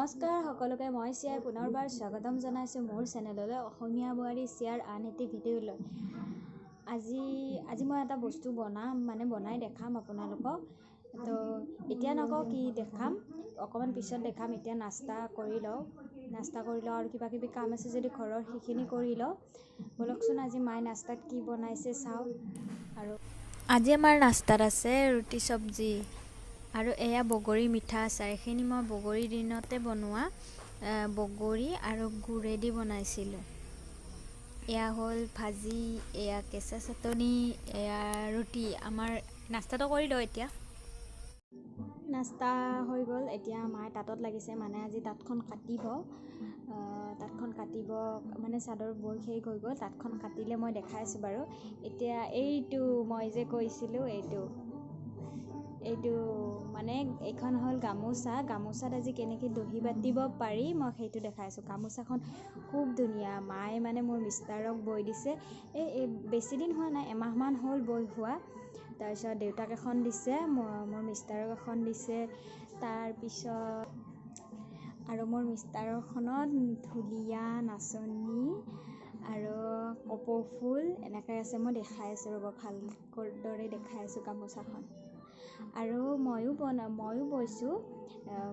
নমস্কাৰ সকলোকে, মই চিয়াই পুনৰবাৰ স্বাগতম জনাইছোঁ মোৰ চেনেললৈ, অসমীয়া বোৱাৰী চিয়াৰ আন এটি ভিডিঅ'লৈ। আজি আজি মই এটা বস্তু বনাম, মানে বনাই দেখাম আপোনালোকক। তো এতিয়া নকওঁ কি দেখাম, অকণমান পিছত দেখাম। এতিয়া নাস্তা কৰি লওঁ, নাস্তা কৰি লওঁ আৰু কিবা কিবি কাম আছে যদি ঘৰৰ সেইখিনি কৰি লওঁ। ব'লকচোন, আজি মায়ে নাস্তাত কি বনাইছে চাওঁ। আৰু আজি আমাৰ নাস্তাত আছে ৰুটি চব্জি আৰু এয়া বগৰী মিঠা আচাৰ। এইখিনি মই বগৰীৰ দিনতে বনোৱা, বগৰী আৰু গুৰেদি বনাইছিলোঁ। এয়া হ'ল ভাজি, এয়া কেঁচা চাটনি, এয়া ৰুটি। আমাৰ নাস্তাটো কৰি লওঁ। এতিয়া নাস্তা হৈ গ'ল। এতিয়া মায়ে তাঁতত লাগিছে, মানে আজি তাঁতখন কাটিব। তাঁতখন কাটিব মানে চাদৰ বৈ শেষ হৈ গ'ল, তাঁতখন কাটিলে মই দেখাই আছোঁ বাৰু। এতিয়া এইটো মই যে কৈছিলোঁ, এইটো এইটো মানে এইখন হ'ল গামোচা। গামোচাত আজি কেনেকৈ দহি বাতিব পাৰি মই সেইটো দেখাই আছোঁ। গামোচাখন খুব ধুনীয়া। মায়ে মানে মোৰ মিষ্টাৰক বৈ দিছে। এই বেছিদিন হোৱা নাই, এমাহমান হ'ল বৈ হোৱা। তাৰপিছত দেউতাক এখন দিছে, মোৰ মিষ্টাৰক এখন দিছে। তাৰপিছত আৰু মোৰ মিষ্টাৰৰখনত ঢুলীয়া নাচনী আৰু কপৌ ফুল এনেকৈ আছে। মই দেখাই আছোঁ ৰ'ব, ভাল দৰে দেখাই আছোঁ গামোচাখন। আৰু ময়ো বনা ময়ো বৈছোঁ।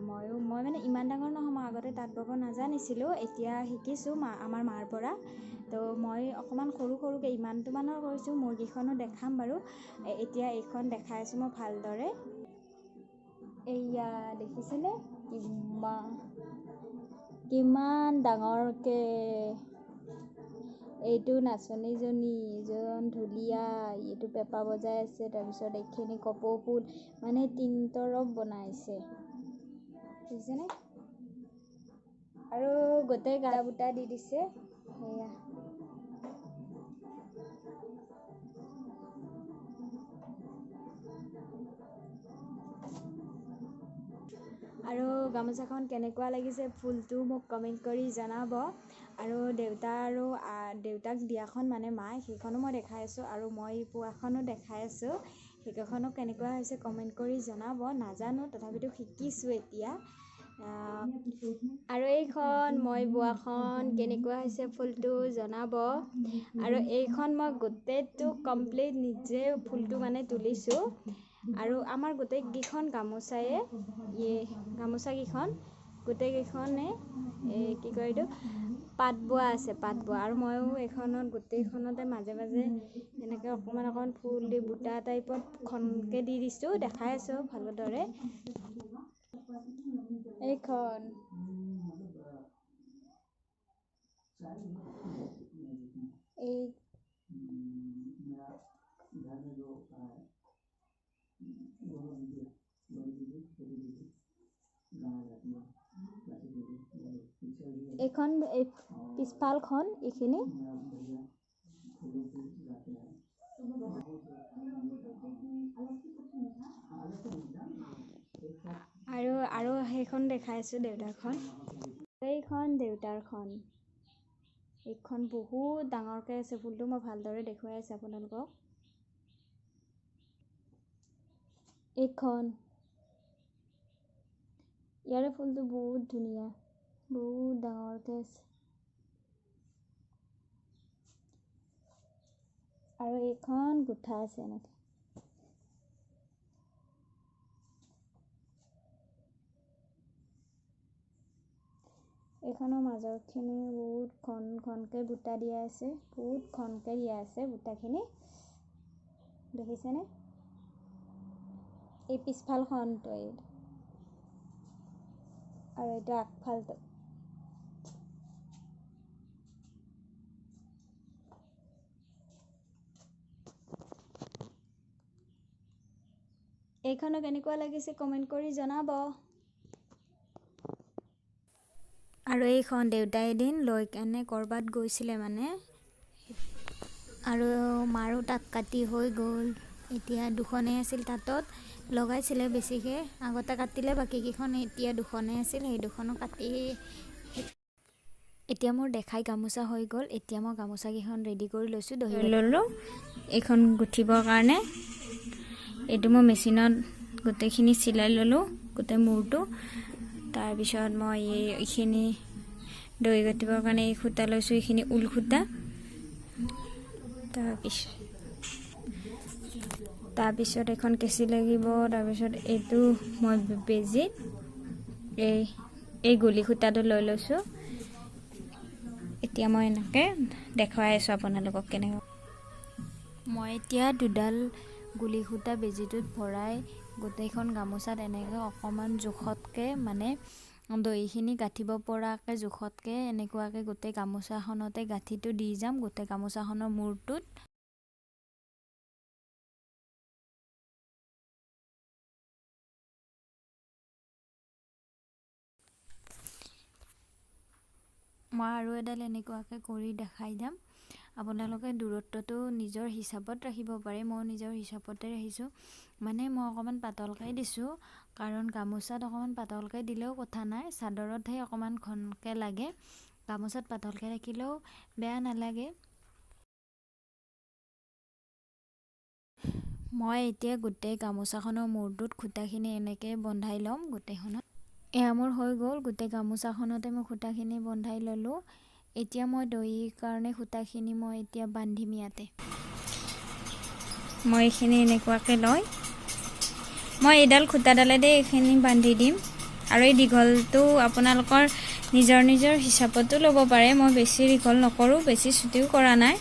ময়ো মই মানে ইমান ডাঙৰ নহয়, মই আগতে তাঁত ব'ব নাজানিছিলোঁ, এতিয়া শিকিছোঁ মা আমাৰ মাৰ পৰা। তো মই অকণমান সৰু সৰুকৈ ইমানটো মানৰ কৰিছোঁ, মোৰকেইখনো দেখাম বাৰু। এতিয়া এইখন দেখাই আছোঁ মই ভালদৰে। এইয়া দেখিছেনে কিমান কিমান ডাঙৰকৈ? এইটো নাচনীজনী, এজন ঢুলীয়া, এইটো পেঁপা বজাই আছে। তাৰপিছত এইখিনি কপৌ ফুল, মানে তিনিতৰফ বনাইছে, দেখিছেনে? আৰু গোটেই গা বুটা দি দিছে সেয়া। আৰু গামোচাখন কেনেকুৱা লাগিছে ফুলটো মোক কমেণ্ট কৰি জনাব। আৰু দেউতা আৰু দেউতাক দিয়াখন, মানে মায়ে, সেইখনো মই দেখাই আছোঁ আৰু মই পোৱাখনো দেখাই আছোঁ। সেইকেইখনো কেনেকুৱা হৈছে কমেণ্ট কৰি জনাব। নাজানো, তথাপিতো শিকিছোঁ এতিয়া। আৰু এইখন মই বোৱাখন কেনেকুৱা হৈছে ফুলটো জনাব। আৰু এইখন মই গোটেইটো কমপ্লিট নিজে ফুলটো মানে তুলিছোঁ। আৰু আমাৰ গোটেইকেইখন গামোচায়ে, গামোচাকেইখন গোটেইকেইখনে এই কি কয় এইটো পাত বোৱা আছে, পাত বোৱা। আৰু ময়ো এইখনত গোটেইখনতে মাজে মাজে এনেকৈ অকণমান অকণমান ফুল দি বুটা টাইপত খনকৈ দি দিছোঁ, দেখাই আছোঁ ভালদৰে। এইখন এই এইখন এই পিছফালখন এইখিনি। আৰু আৰু সেইখন দেখাই আছোঁ দেউতাৰখন। এইখন দেউতাৰখন, এইখন বহুত ডাঙৰকৈ আছে ফুলটো, মই ভালদৰে দেখুৱাই আছোঁ আপোনালোকক। এইখন ইয়াৰে ফুলটো বহুত ধুনীয়া, বহুত ডাঙৰকৈ আছে। আৰু এইখন গোঠা আছে এনেকৈ। এইখনৰ মাজৰখিনি বহুত ঘন ঘনকৈ বুটা দিয়া আছে, বহুত ঘনকৈ দিয়া আছে বুটাখিনি, দেখিছেনে? এই পিছফালখনটো এই আৰু এইটো আগফালটো। এইখনো কেনেকুৱা লাগিছে কমেণ্ট কৰি জনাব। আৰু এইখন দেউতাই এদিন লৈ কেনে ক'ৰবাত গৈছিলে মানে। আৰু মাৰো তাঁত কাটি হৈ গ'ল। এতিয়া দুখনেই আছিল তাঁতত, লগাইছিলে বেছিকৈ আগতে, কাটিলে বাকীকেইখন। এতিয়া দুখনেই আছিল, সেই দুখনো কাটি এতিয়া মোৰ দেখাই গামোচা হৈ গ'ল। এতিয়া মই গামোচাকেইখন ৰেডি কৰি লৈছোঁ, দহি ল'লোঁ এইখন গুঠিবৰ কাৰণে। এইটো মই মেচিনত গোটেইখিনি চিলাই ল'লোঁ, গোটেই মূৰটো। তাৰপিছত মই এইখিনি দহি গাঁঠিবৰ কাৰণে এই সূতা লৈছোঁ, এইখিনি ঊল সূতা। তাৰপিছত এখন কেঁচি লাগিব। তাৰপিছত এইটো মই বেজীত এই গুলি সূতাটো লৈ লৈছোঁ। এতিয়া মই এনেকৈ দেখুৱাই আছোঁ আপোনালোকক কেনেকৈ। মই এতিয়া দুডাল গুলি সূতা বেজীটোত ভৰাই গোটেইখন গামোচাত এনেকৈ অকণমান জোখতকৈ, মানে দহিখিনি গাঁঠিব পৰাকৈ জোখতকৈ এনেকুৱাকৈ গোটেই গামোচাখনতে গাঁঠিটো দি যাম, গোটেই গামোচাখনৰ মূৰটোত। মই আৰু এডাল এনেকুৱাকৈ কৰি দেখাই যাম। আপোনালোকে দূৰত্বটো নিজৰ হিচাপত ৰাখিব পাৰে, মই নিজৰ হিচাপতে ৰাখিছোঁ। মানে মই অকণমান পাতলকৈ দিছোঁ, কাৰণ গামোচাত অকণমান পাতলকৈ দিলেও কথা নাই, চাদৰতহে অকণমান ঘনকৈ লাগে। গামোচাত পাতলকৈ ৰাখিলেও বেয়া নালাগে। মই এতিয়া গোটেই গামোচাখনৰ মূৰটোত সূতাখিনি এনেকৈ বন্ধাই ল'ম গোটেইখনত। এয়া মোৰ হৈ গ'ল, গোটেই গামোচাখনতে মই সূতাখিনি বন্ধাই ল'লোঁ। এতিয়া মই দহিৰ কাৰণে সূতাখিনি মই এতিয়া বান্ধিম ইয়াতে। মই এইখিনি এনেকুৱাকৈ লৈ মই এইডাল সূতাডালেৰে এইখিনি বান্ধি দিম। আৰু এই দীঘলটো আপোনালোকৰ নিজৰ নিজৰ হিচাপতো ল'ব পাৰে, মই বেছি দীঘল নকৰোঁ, বেছি চুটিও কৰা নাই।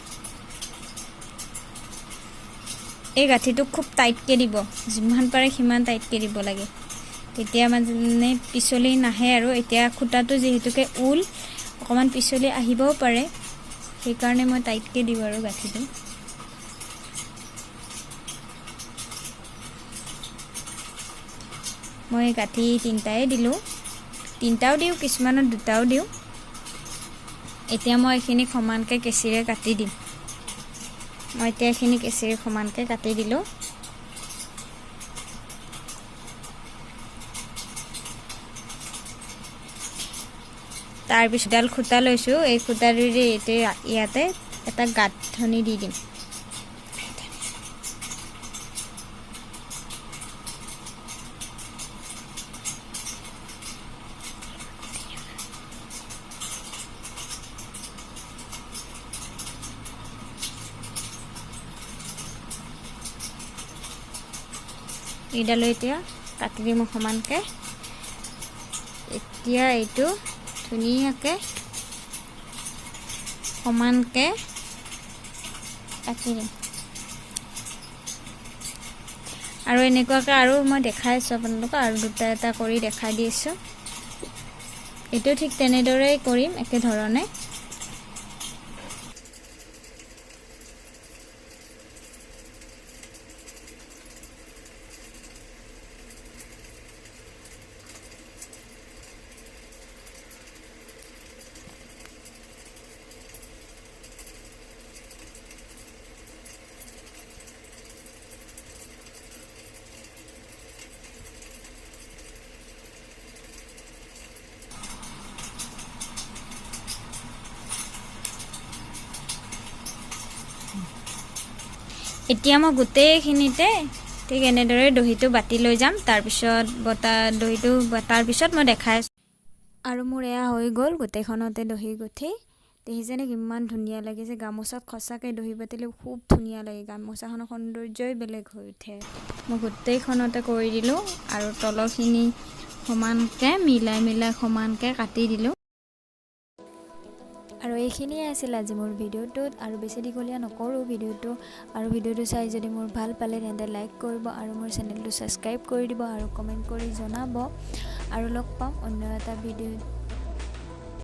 এই গাঁঠিটো খুব টাইটকৈ দিব, যিমান পাৰে সিমান টাইটকৈ দিব লাগে, তেতিয়া মানে পিছলি নাহে। আৰু এতিয়া সূতাটো যিহেতুকে ঊল, অকণমান পিছলি আহিবও পাৰে, সেইকাৰণে মই টাইটকৈ দিওঁ আৰু গাঁঠিটো। মই গাঁঠি তিনিটাই দিলোঁ, তিনিটাও দিওঁ, কিছুমানত দুটাও দিওঁ। এতিয়া মই এইখিনি সমানকৈ কেঁচিৰে কাটি দিম। মই এতিয়া এইখিনি কেঁচিৰে সমানকৈ কাটি দিলোঁ। তাৰপিছত এডাল সূতা লৈছোঁ, এই সূতাটোৰে এতিয়া ইয়াতে এটা গাঁঠনি দি দিম। এইডালো এতিয়া কাটি দিম সমানকৈ। এতিয়া এইটো ধুনীয়াকৈ সমানকৈ কাটি দিম। আৰু এনেকুৱাকৈ আৰু মই দেখাই আছোঁ আপোনালোকক, আৰু দুটা এটা কৰি দেখাই দি আছোঁ। এইটো ঠিক তেনেদৰেই কৰিম একেধৰণে। এতিয়া মই গোটেইখিনিতে ঠিক এনেদৰে দহিটো বাতি লৈ যাম। তাৰপিছত দহিটো বটাৰ পিছত মই দেখাই আছোঁ। আৰু মোৰ এয়া হৈ গ'ল গোটেইখনতে দহি গুঠি। দেখিছেনে কিমান ধুনীয়া লাগিছে। গামোচাত সঁচাকৈ দহি বাতিলে খুব ধুনীয়া লাগে, গামোচাখনৰ সৌন্দৰ্যই বেলেগ হৈ উঠে। মই গোটেইখনতে কৰি দিলোঁ আৰু তলৰখিনি সমানকৈ মিলাই মিলাই সমানকৈ কাটি দিলোঁ। আৰু এইখিনিয়ে আছিল আজি মোৰ ভিডিঅ'টোত, আৰু বেছি দীঘলীয়া নকৰোঁ ভিডিঅ'টো। আৰু ভিডিঅ'টো চাই যদি মোৰ ভাল পালে তেন্তে লাইক কৰিব আৰু মোৰ চেনেলটো ছাবস্ক্ৰাইব কৰি দিব আৰু কমেণ্ট কৰি জনাব। আৰু লগ পাম অন্য এটা ভিডিঅ'ত।